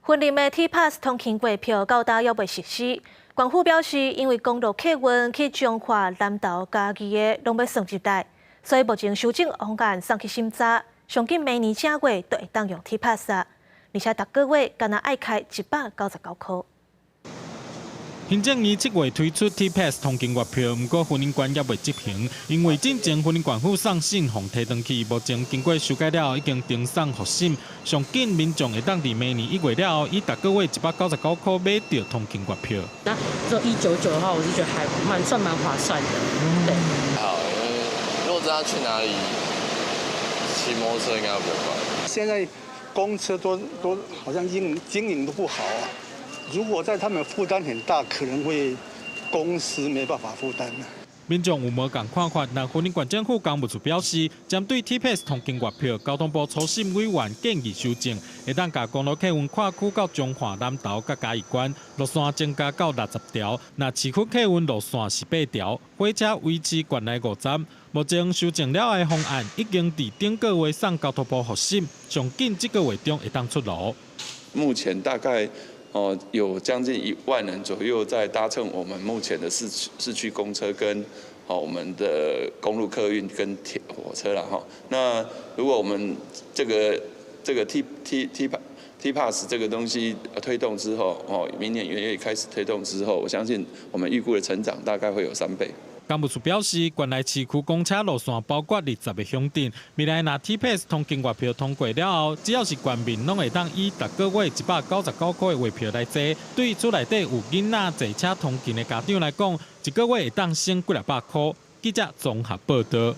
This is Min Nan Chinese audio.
雲林的 T Pass 通勤月票到今猶未實施，縣府表示，因為公路客運去彰化、南投、嘉義的攏欲算入內，所以目前修正方案送去審查，上緊明年正月就會當用 T Pass 啊，而且逐個月干焦愛開199箍。行政院7月推出 T Pass 通勤月票，毋過雲林縣猶未執行，因為進前雲林縣府送信予提轉去，目前經過修改了後，已經呈送複審。上緊民眾會當佇明年1月了後，以逐個月199箍買著通勤月票。那做199的話，我是覺得還蠻算蠻划算的。對。好，因為如果知道去哪裡，騎摩托車應該會比較快。現在公車都好像經營都不好啊。如果在他們負擔很大，可能會公司沒辦法負擔。民眾有無仝看法？但雲林縣政府工務處表示，針對 T Pass 通勤月票，交通部初審委員建議修正，會當共公路客運跨區到彰化、南投佮嘉義縣路線增加到60條，若市區客運路線是8條，火車維持縣內五站。目前修正了後的方案已經佇頂個月送交通部複審，上緊這個月中會當出爐。目前大概哦，有將近1萬人左右在搭乘我們目前的市區公車跟哦我們的公路客運跟鐵火車了哈。那如果我們這個 T Pass 這個東西推動之後，哦，明年元月開始推動之後，我相信我們預估的成長大概會有3倍。工務處表示，縣內市區公車路線包括20個鄉鎮，未來若 T Pass 通勤月票通過了後，只要是縣民，攏會當以逐個月199箍的月票來坐。對厝內底有囡仔坐車通勤的家長來講，一個月會當省幾若百箍。記者綜合報導。